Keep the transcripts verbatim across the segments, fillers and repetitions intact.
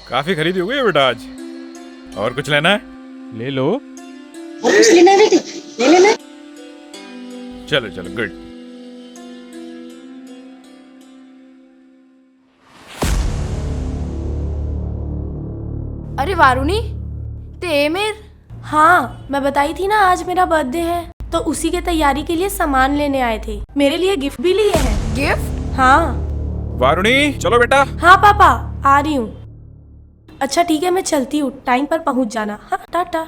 काफी खरीदी हो गई है बेटा आज। और कुछ लेना है? ले लो। और कुछ लेना है बेटी? ले लेना। चलो चलो, गुड। अरे वारुणी, ते ए मेर? हाँ, मैं बताई थी ना आज मेरा बर्थडे है, तो उसी के तैयारी के लिए सामान लेने आए थे। मेरे लिए गिफ्ट भी लिए हैं। गिफ्ट? हाँ। वारुणी, चलो बेटा। हाँ पापा, आ रही हूँ। अच्छा ठीक है, मैं चलती हूँ, टाइम पर पहुँच जाना। हाँ, टाटा।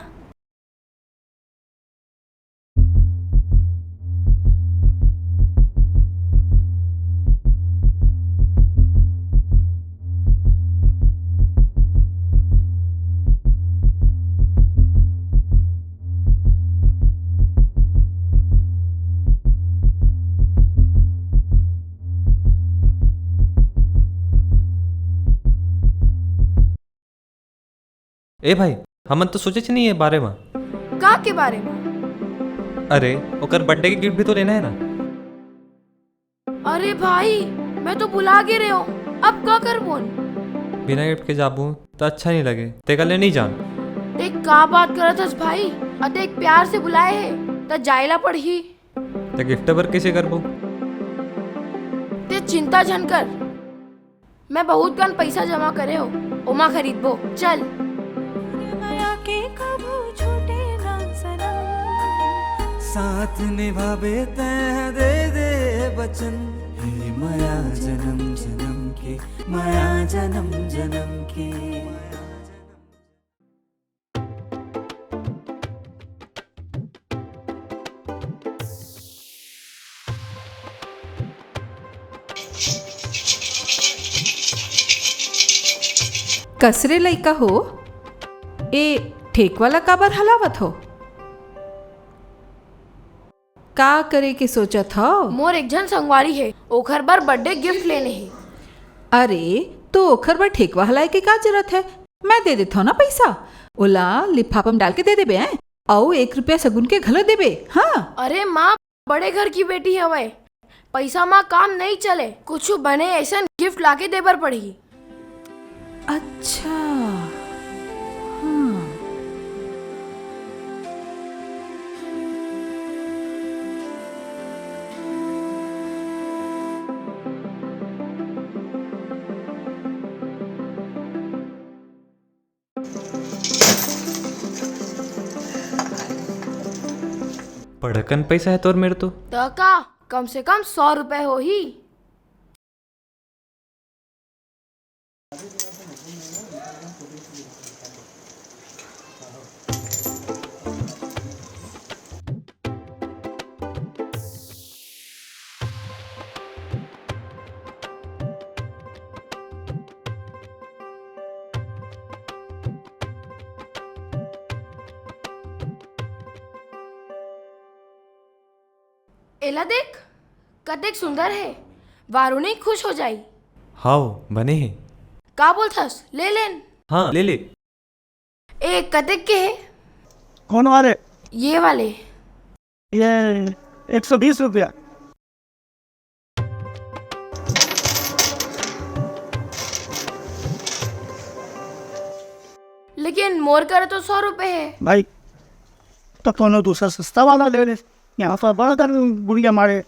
ए भाई, हमन तो सोचेच नहीं ये बारे म। का के बारे म? अरे, ओकर बर्थडे के गिफ्ट भी तो लेना है ना। अरे भाई, मैं तो भुला गे रहे हो, अब का करबोन? बिना गिफ्ट के जाबू त अच्छा नहीं लगे, तेकर ले नहीं जान। देख का बात करत हस भाई, अते एक प्यार से बुलाए हे, त जायला पड़ही। त गिफ्ट बर कैसे करबो? ते चिंता झन कर, मैं बहुत कन पैसा जमा करे हो, ओमा खरीदबो। चल। मया के कभू छूटे ना सनम। साथ निभाबे तैं दे दे वचन। हे मया जन्म जन्म के, मया जन्म जन्म के। कसरे लइका हो, ए ठेकवा ला काबर हलावत हो? का करे के सोचत हव? मोर एक झन संगवारी हे, ओखर बर बर्थडे गिफ्ट लेने हे। अरे, तो ओखर बर ठेकवा हलाए के का जरूरत हे? मैं दे देथव ना पइसा, ओला लिफाफा म डाल के दे देबे, हैं? अउ एक रुपया सगुन के घलो देबे, हाँ? अरे माँ, बड़े घर की बेटी हवय, पइसा म काम नइ चले, कुछु बने अइसन गिफ्ट लाके दे बर पड़ही। अच्छा, हाँ। बड़कन पइसा हे तोर मेर तो। त का, कम से कम सौ रुपए होही। एला देख, कतेक सुंदर हे। वारुणी खुश हो जाई। हाव, बने हे। का बोलथस? ले लेन। हाँ, ले ले। ए, कतेक के हे? कौन वाले? ये वाले। ये एक सौ बीस रुपया। लेकिन मोर करा तो सौ रुपए हे। भाई, तो कोनो दूसरा सस्ता वाला ले ले। यहाँ पर बड़ा कर गुड़िया मारे।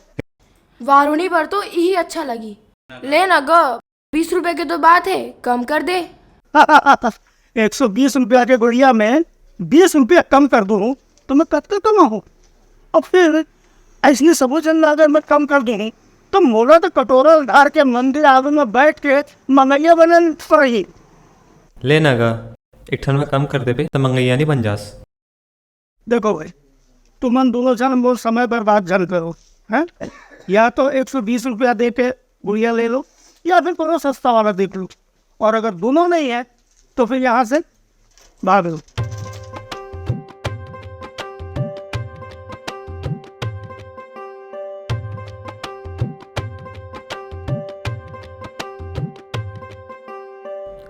वारुणी बर तो इही अच्छा लगी। ले ना ग, बीस रुपए के तो बात हे, कम कर दे। एक सौ बीस रुपया के गुड़िया में बीस रुपया कम कर दूँ, तो मैं कतका कमाहूँ? और फिर अइसने सबो झन ला अगर मैं कम कर दूँ, तो मोला तो कटोरा उधार के मंदिर आगू में बैठ के मंगइया बनन पड़ही। ले ना गा, एक ठन में कम कर देबे, त मंगइया नहीं बन जास। देखो भाई, तुमन दोनों झन मोर समय बर्बाद झन करो, हैं? या तो एक सौ बीस रुपया दे के गुड़िया ले लो, या फिर कोनो सस्ता वाला देख लो। और अगर दोनों नहीं है, तो फिर यहाँ से भाग लो।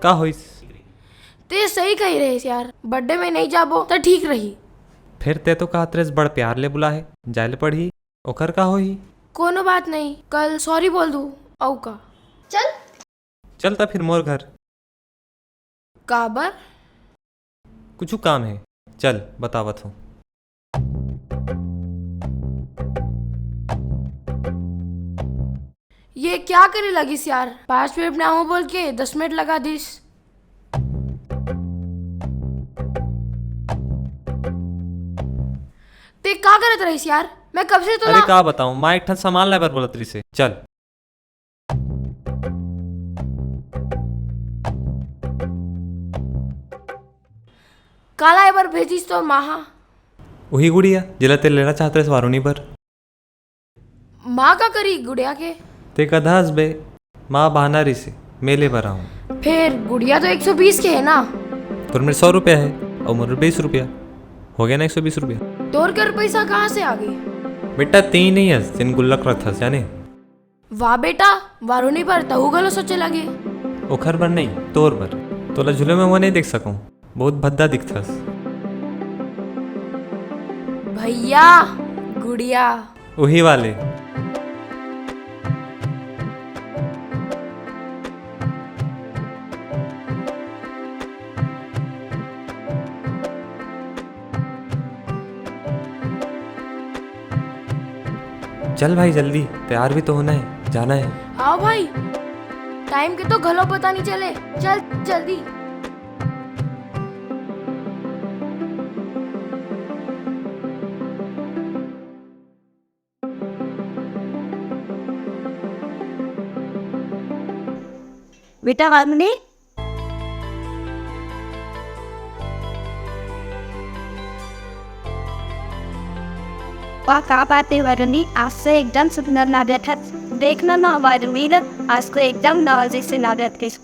का होइस? ते सही कही रहिस यार, बर्थडे में नहीं जाबो त ठीक रही। फिर ते तो कहत रहिस बड़ प्यार ले बुला हे, जाय ले पड़ही, ओकर का होही? कोनो बात नहीं, कल सॉरी बोल दू, अऊ का। चल। चल त फिर मोर घर। काबर? कुछु काम हे, चल बतावत हूँ। ये क्या करे लगिस यार, पाँच मिनट में आहूँ बोल के दस मिनट लगा दिस। ते का करत रहिस यार, मैं कब से तो अरे ना का बताऊं, माँ एक ठन सामान लाए बर बोलत रहिस हे। चल। का लाए बर भेजिस तोर माँ हा? उही गुड़िया, जेला ते लेना चाहत रहिस वारुणी बर। माँ का करी गुड़िया के? ते कथस बे, माँ बहाना रहिस हे, मैं ले बर आहूँ। फेर गुड़िया तो एक सौ बीस के हे ना? तोर मेर सौ रुपया हे, अउ मोर बीस रुपया। हो गया ना एक सौ बीस रुपया। तोर कर पैसा कहाँ से आ गई? बेटा, तें ही नहीं हस, तेन गुल्लक रखथस, जाने? वाह बेटा, वारुणी बर तहू घलो सोचे लगे। ओखर बर नहीं, तोर बर। तोला झूले में वो नहीं देख सकूं, बहुत भद्दा दिखथस। भैया, गुड़िया। उही वाले। चल भाई जल्दी, तैयार भी तो होना हे, जाना हे। हाँ भाई, टाइम के तो घलो पता नहीं चले। चल जल्दी। बेटा वारुणी, वाह, का बात हे वारुणी, आज तो एकदम सुंदर लागत हस। देखना ना वारुणी ना, आज तो एकदम नवा जैसे लागत हस।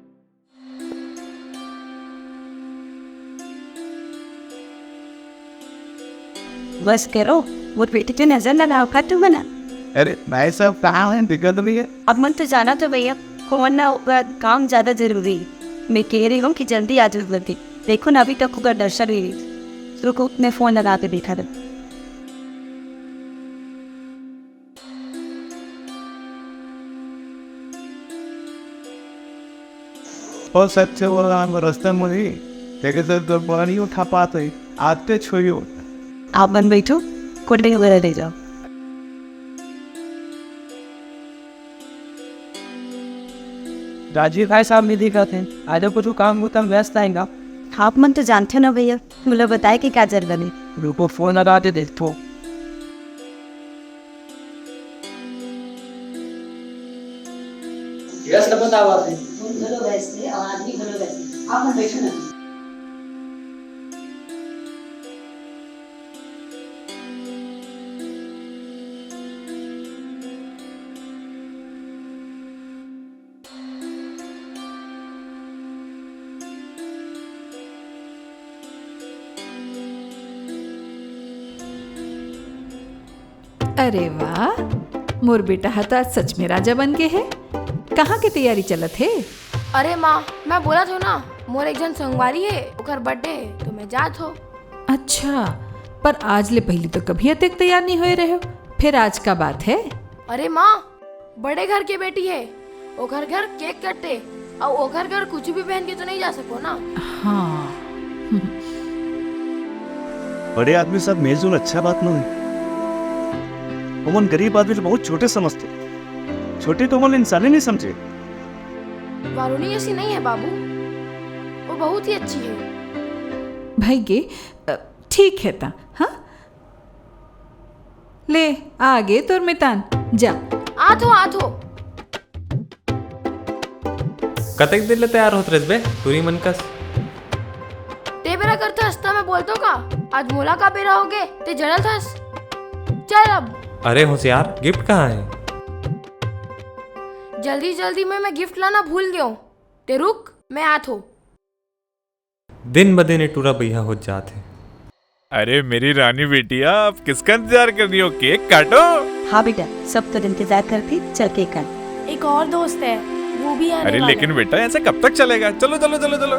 बस करो, मोर बेटी के नजर लगाओ का तुमन। अरे भाई साहब, कहाँ है, दिक्कत नहीं है। अब मन तो जाना तो भैया, फोन ना होगा, काम ज्यादा जरूरी है। मैं कह रही हूँ कि जल्दी आ जाओ जल्दी। देखो ना, अभी तक ओकर दर्शन नहीं हुई। रुको, मैं फोन लगा के देखा दे। ओ सच्चे बोला, हम रास्ते में ही देखे तो तो पानी उठा पाते, आते छोइयो। आप मन बैठो, कोल्ड ड्रिंक वगैरह ले जाओ। राजीव भाई साहब नहीं दिखत हे, आज कुछ काम होता व्यस्त आएगा। आप मन तो जानते हो ना भैया, मुला बताए कि क्या जरूरत है। रुको, फोन लगा के देखो। व्यस्त बतावा थे। फोन घलो व्यस्त हे और आदमी घलो व्यस्त हे। आप मन बैठो ना। अरे वाह, मोर बेटा ह तो आज सच में राजा बन गे हे। कहाँ के तैयारी चलत हे? अरे माँ, मैं बोलत हूँ ना, मोर एक झन संगवारी हे, ओकर बर्थडे हे, तो मैं जात हो। अच्छा, पर आज ले पहिली तो कभी अतेक तैयार नहीं होए रहे हो, फिर आज का बात है? अरे माँ, बड़े घर के बेटी हे, ओकर घर केक कटे, अउ ओकर घर कुछ भी पहन के तो नहीं जा सको ना। हाँ। बड़े आदमी सब मेलजोल अच्छा बात नहीं। ओमन गरीब आदमी ल बहुत छोटे समझते। छोटे तो ओमन इंसाने नहीं समझे। वारुणी ऐसी नहीं है बाबू, वो बहुत ही अच्छी है। भाई गे, अ, ठीक है ता, हाँ? ले, आ गे तोर मितान, जा। आथो, आथो। कतेक देर ले तैयार होत रहिस बे, टूरी मन कस? ते बेरा करथस, त मैं बोलतो का? आज मोला का बेरा होगे, ते जरत हस? चल अब। अरे होशियार, गिफ्ट कहाँ है? जल्दी जल्दी में मैं गिफ्ट लाना भूल गेंव। ते रुक, मैं आथो। दिन ब दिन ए टूरा बइहा होत जात हे। अरे मेरी रानी बिटिया, अब किसका इंतजार कर रही हो? केक काटो। हाँ बेटा, सब तो इंतजार करथे, चल केक काट। एक और दोस्त है, वो भी आने अरे वाला लेकिन है। बेटा, ऐसे कब तक चलेगा? चलो चलो चलो चलो।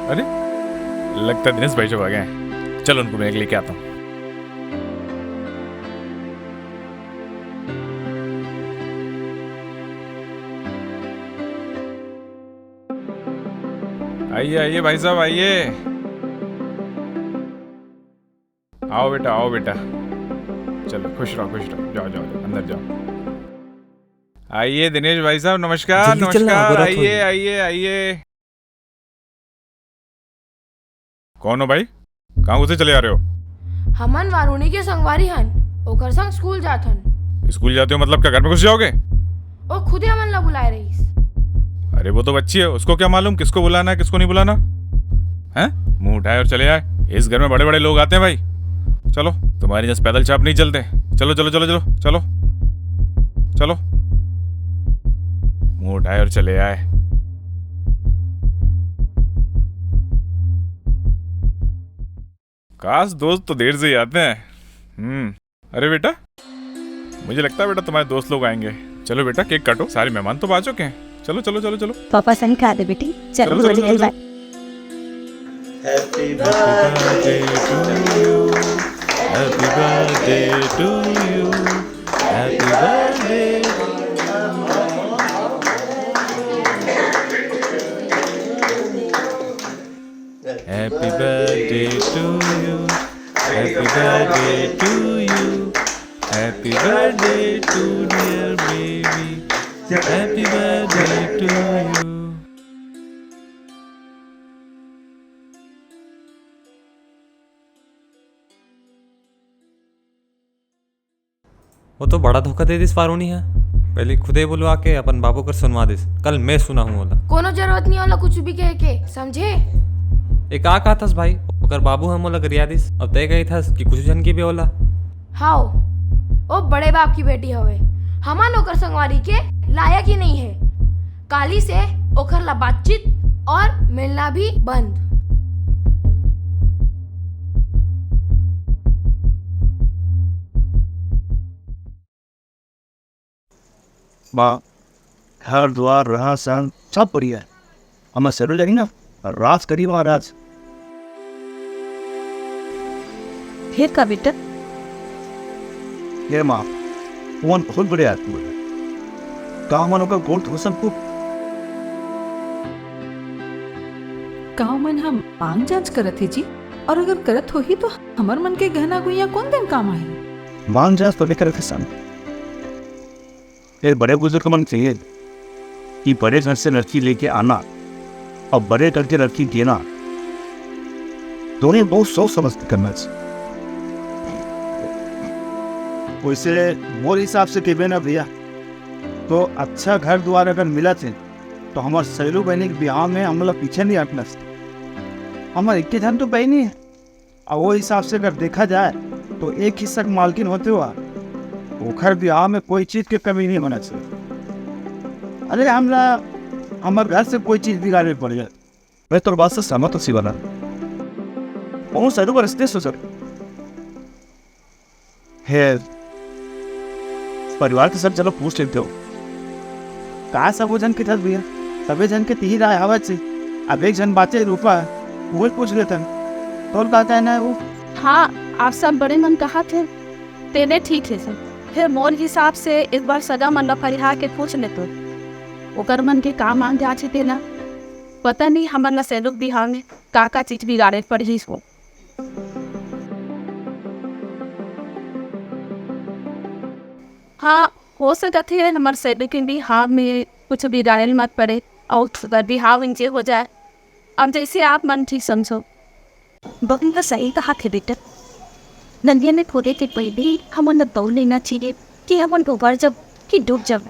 अरे लगता है दिनेश भाई साहब आ गए हैं। चलो उनको मैं लेके आता हूँ। आइए, आइए भाई साहब, आइए। आओ बेटा, आओ बेटा। चलो, खुश रहो, खुश रहो। जाओ, जाओ, जाओ, अंदर जाओ। आइए दिनेश भाई साहब, नमस्कार, जल्दी चलना, नमस्कार। गोरा आइए, थोड़ी। आइए, आइए। कौन हो भाई? कहाँ घुसे चले आ रहे हो? हमन वारुणी के संगवारी हन, ओकर संग स्कूल जात हन। स्कूल जाते हो मतलब क्या घर में घुस जाओगे? ओ खुदे हमन ला बुलाए रहीस। अरे वो तो बच्ची है, उसको क्या मालूम किसको बुलाना है, किसको नहीं बुलाना। हैं? मुंह उठाए और चले आए। इस घर में बड़े-बड़े लोग आते हैं भाई। चलो, तुम्हारे जैसे पैदल चाप नहीं चलते। चलो, चलो, चलो, चलो, चलो, चलो। मुंह उठाए और चले आए। काश दोस्त तो देर से ही आते हैं। हम्म, अरे बेटा, मुझे लगता है बेटा तुम्हारे दोस्त लोग आएंगे। चलो बेटा, केक काटो, सारे मेहमान तो आ चुके हैं। चलो, चलो, चलो, चलो। पापा संग खा दे बेटी। चलो, चलो, चलो, चलो, bye। चलो। Happy birthday to you. Happy birthday to you. Happy birthday. Happy birthday to you. Happy birthday to you. Happy birthday to dear baby. Happy birthday to you. वो तो बड़ा धोखा दे दिस वारुणी ह। पहले खुदे बुलवा के अपन बाबू कर सुनवा दिस। कल मैं सुनाहूँ ओला। कोनो जरूरत नहीं ओला कुछ भी कहे के, समझे? ए का कहत हस भाई? ओकर बाबू ह मोला गरिया दिस। अब तय कहित हस कि कुछ झन के भी ओला। हाओ, ओ बड़े बाप की बेटी हवे। हमन ओकर संगवारी के लायक ही नहीं है। काली से ओकर ला बातचीत और मिलना भी बंद। माँ, घर द्वार, रहन सहन सब बढ़िया है। हमर सरू जानी ना, राज करी महाराज। फिर का बेटा? ये माँ, ओमन बहुत बड़े आदमी है। का हमन ओकर गोड़ धो सकबो? का ओमन ह मांग जांच करत हे जी? और अगर करत होही तो हमर मन के गहना गुइया कोन दिन काम आही? मांग जांच तो नहीं करत हे सन। ये बड़े बुजुर्ग मन कहिए कि बड़े घर से लड़की लेके आना और बड़े घर के लड़की देना, दोनों बहुत सोच समझ के करना चाहिए। वैसे मोर हिसाब से कहिबे ना भैया, तो अच्छा घर दुआर अगर मिलत हे, तो हमर सैलू बहिनी के बिहाव में हमला पीछे नहीं हटना चाहिए। हमर इक्के झन तो बहिनी है, और वो हिसाब से अगर देखा जाए, तो एक हिस्सा के मालकिन होते हुआ ओखर बिहाव में कोई चीज के कमी नहीं होना चाहिए। अरे हमला हमर घर से कोई चीज बिगाड़े पड़ जाए। मैं तोर बात से सहमत हूँ शिवानंद। बहुत सारू बार ऐसने सोचत। हे, परिवार के सब चलो पूछ लेते हो। का सबो झन के थस भैया? सबे झन के तिही राय हवत से। अब एक झन बाचे रूपा, वो पूछ लेतन। तोर का कहना है वो? हाँ, आप सब बड़े मन कहा थे, तेने ठीक है सर। फिर मोर हिसाब से एक बार सगा मन ला फरिहा के पूछ लेतो। ओकर मन के का मांग जाचे तेला। पता नहीं हमर ला सैलू के बिहाव में का का चीज बिगाड़े पड़ही हो। हाँ, हो सकत हे हमर सैलू के बिहाव में कुछ बिगाड़े ल मत पड़े, अउ ओकर बिहाव इंजे हो जाए। अब जैसे आप मन ठीक समझो। बहू तो सही कहा थे बेटा, नदिया में कूदे के पहले हमन ला दौड़ लेना चाहिए कि हमन डूबा जब कि डूब जब।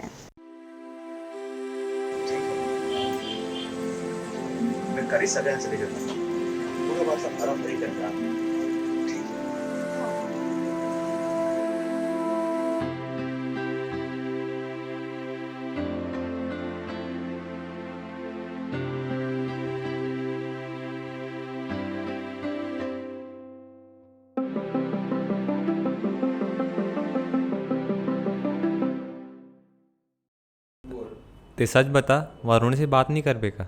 मैं कल ही सगन चले जाता हूँ। पूरा बात हमारा फ्री करता। ठीक है। ते सच बता, वारुणी से बात नहीं करबे का?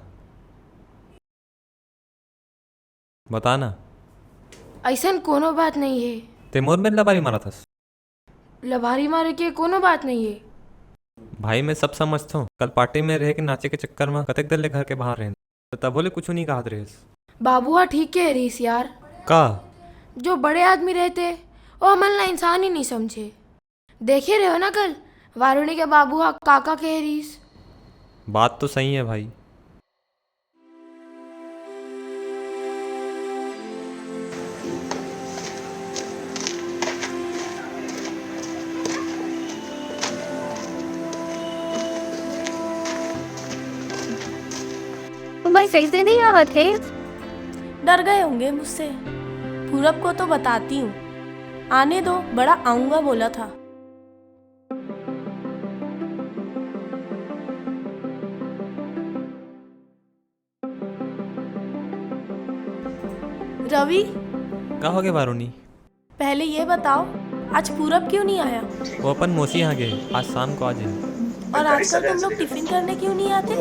बता ना। अइसन कोनो बात नहीं हे। ते मोर मेर लबारी मारत हस। लबारी मारे के कोनो बात नहीं हे। भाई, मैं सब समझथों। कल पार्टी में रह के नाचे के चक्कर में कतेक देर ले घर के बाहर रहेन। त तभो ले कुछु नइ कहत रहिस। बाबू हा ठीक कहे रहिस यार। का? जो बड़े आदमी रहिथे, वो हमन ला इंसान ही नइ समझे। देखे रहे हो ना कल, वारुणी के बाबू हा का का कहे रहिस। बात तो सही है भाई। भाई सही से नहीं आवत हे। डर गए होंगे मुझसे। पूरब को तो बताती हूँ, आने दो, बड़ा आऊंगा बोला था। रवि, का हो गया वारुणी? पहले ये बताओ, आज पूरब क्यों नहीं आया? वो अपन मौसी यहाँ गए, आज शाम को आ जाए। और आजकल तुम लोग टिफिन करने क्यों नहीं आते?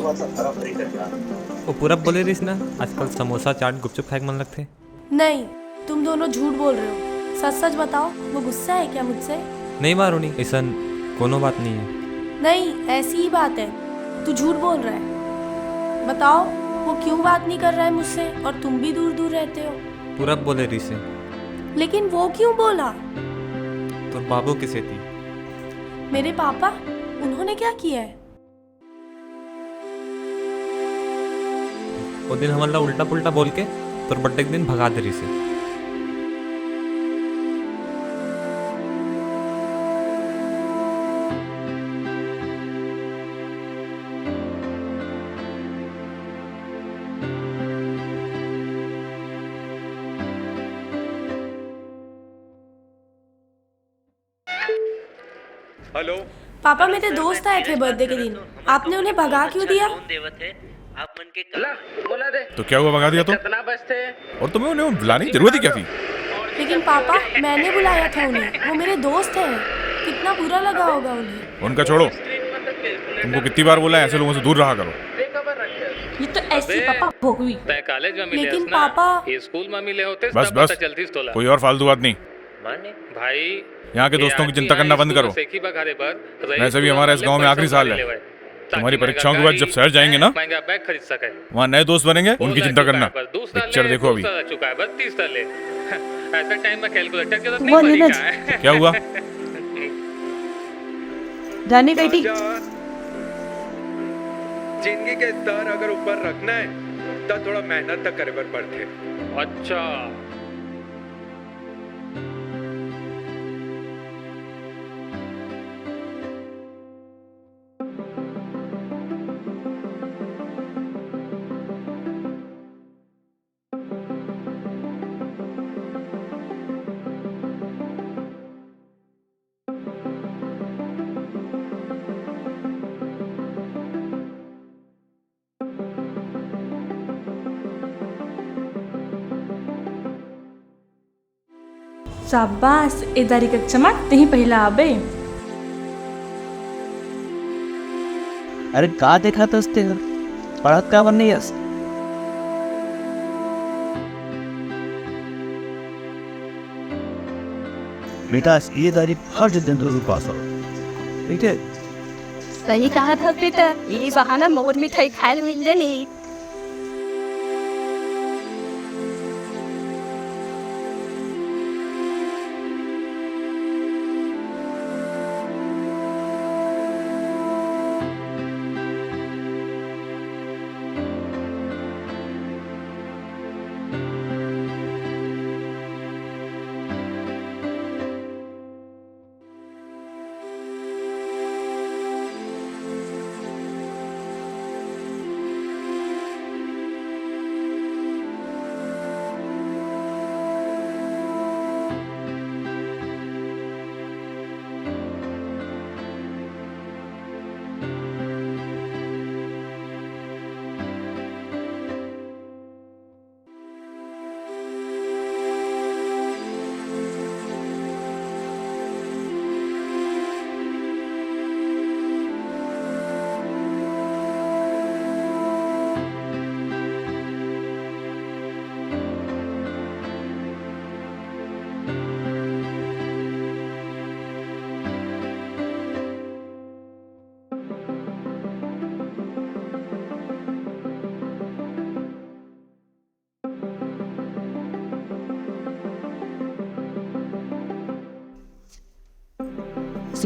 वो पूरब बोले रहिस ना, आजकल समोसा, चाट, गुपचुप खाए के मन लगथे। नहीं, तुम दोनों झूठ बोल रहे हो। सच सच बताओ, वो गुस्सा है क्या मुझसे? नहीं वारुणी, ऐसन कोनो बात नहीं है। नहीं, ऐसी ही बात है। तू झूठ बोल रहा है। बताओ, वो क्यों बात नहीं कर रहा है मुझसे और तुम भी दूर दूर रहते हो? पूरब बोले रहिस हे। लेकिन वो क्यों बोला? तोर बाबू के सेती। मेरे पापा? उन्होंने क्या किया है? वो दिन हमन ला उल्टा पुल्टा बोल के तोर बर्थडे के दिन भगा दे रहिस हे। हेलो। पापा, मेरे दोस्त आए थे बर्थडे के दिन, आपने उन्हें भगा क्यों दिया? तो क्या हुआ, भगा दिया तो? और तुम्हें उन्हें बुलाने की जरूरत ही क्या थी? लेकिन पापा, मैंने बुलाया था उन्हें, वो मेरे दोस्त हैं। कितना बुरा लगा होगा उन्हें। उनका छोड़ो, तुमको कितनी बार बोला है ऐसे लोगों से दूर रहा करो। ये तो ऐसी पापा भोगवी। तैं कॉलेज में मिले लेकिन हस ना? पापा। ये स्कूल में मिले होते बस, तब बस। पता चलती तोला। कोई और फालतू बात नहीं। माने भाई, यहाँ के दोस्तों की चिंता करना बंद करो। वैसे भी हमारा इस गांव में आखिरी साल है। तुम्हारी परीक्षाओं के बाद जब शहर जाएंगे ना, वहाँ नए दोस्त बनेंगे, उनकी चिंता करना। पिक्चर देखो अभी। क्या हुआ? जानी बेटी। जिंदगी के स्तर अगर ऊपर रखना है, तो थोड़ा मेहनत तक करे बर पड़थे। अच्छा। शाबाश, ए दारी कक्षा म तेही पहिला आबे। अरे का देखत हस तें? पढ़त काबर नइ हस? बेटा, ये दारी फर्स्ट दिन जरूर पास हो, ठीक है? सही कहा था बेटा, ये बहाना मोर मिठाई खाए मिल जानी।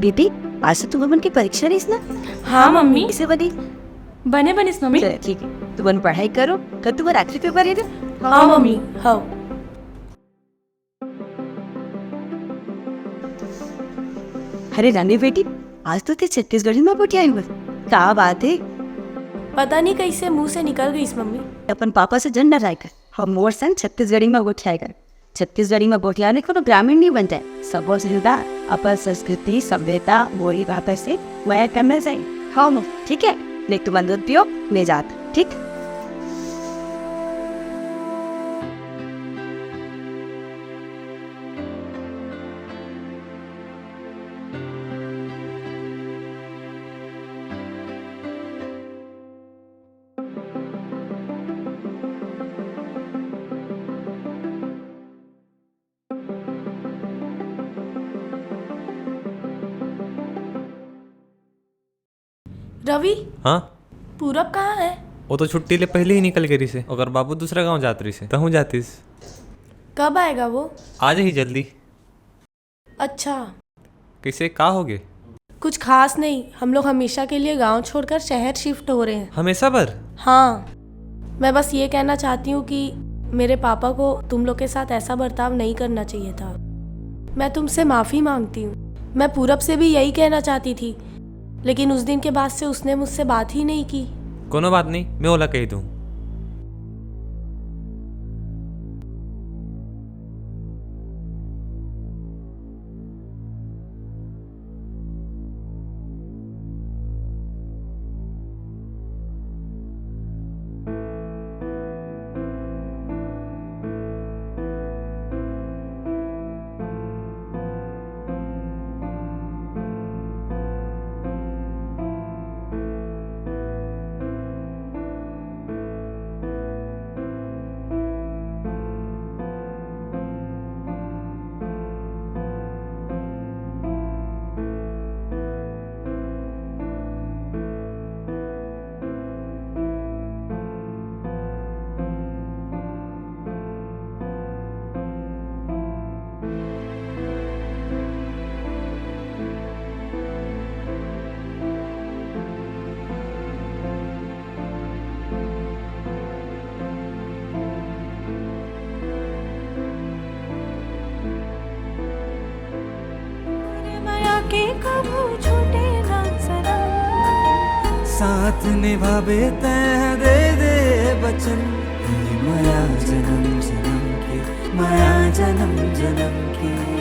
बेटी, आज तो तुमन के परीक्षा रहिस ना? हाँ, मम्मी। कइसे बने? बने बनिस, मम्मी। चल, ठीक है, तुमन पढ़ाई करो, कल तुम्हारा आखिरी पेपर है ना? हाँ, मम्मी, हाँ। अरे रानी बेटी, आज तो ते छत्तीसगढ़ी में गोठियाए हस। का बात है? पता नहीं कैसे मुंह से निकल गई इस, मम्मी। अपन पापा से झन डराए कर, हम मोर संग छत्तीसगढ़ी में गोठियाए कर। छत्तीसगढ़ी में गोठियाने कोनो ग्रामीण नहीं बन जाए। सबो से जुदा अपन संस्कृति, सभ्यता, बोली भाषा से वह करना चाहिए। हाँ, ठीक है, ले तुमन दूध पियो, मैं जात, ठीक? रवि, हाँ? पूरब कहाँ है? वो तो छुट्टी ले पहले ही निकल गे रिसे। ओकर बाबू दूसरा गांव जात रिसे, तहूँ जातिस। कब आएगा वो? आ जाही जल्दी। अच्छा। कैसे, का हो गए? कुछ खास नहीं, हम लोग हमेशा के लिए गांव छोड़कर शहर शिफ्ट हो रहे हैं। हमेशा बर? हाँ, मैं बस ये कहना चाहती हूँ कि मेरे पापा को तुम लोग के साथ ऐसा बर्ताव नहीं करना चाहिए था। मैं तुमसे माफ़ी मांगती हूँ। मैं पूरब से भी यही कहना चाहती थी, लेकिन उस दिन के बाद से उसने मुझसे बात ही नहीं की। कोनो बात नहीं, मैं ओला कह दूँ। मया के कभू छूटे ना सनम। साथ निभाबे तैं दे दे बचन। ये मया जनम जनम के, मया जनम जनम के।